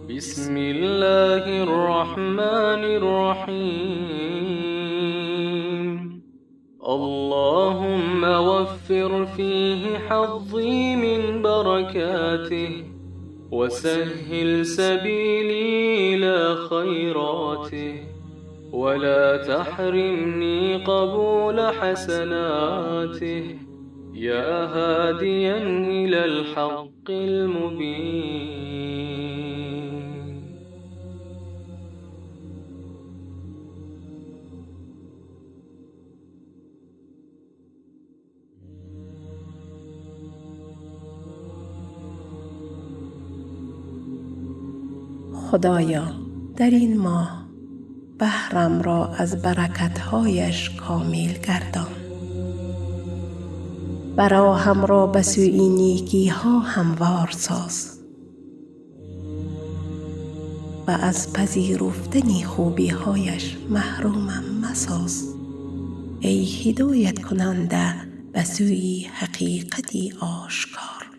بسم الله الرحمن الرحيم. اللهم وفر فيه حظي من بركاته، وسهل سبيلي إلى خيراته، ولا تحرمني قبول حسناته، يا هاديا إلى الحق المبين. خدایا، در این ماه بهرم را از برکتهایش کامل گردان و راهم را به سوی نیکی ها هموار ساز و از پذیرفتن خوبی هایش محرومم مساز، ای هدایت کننده به سوی حقیقت آشکار.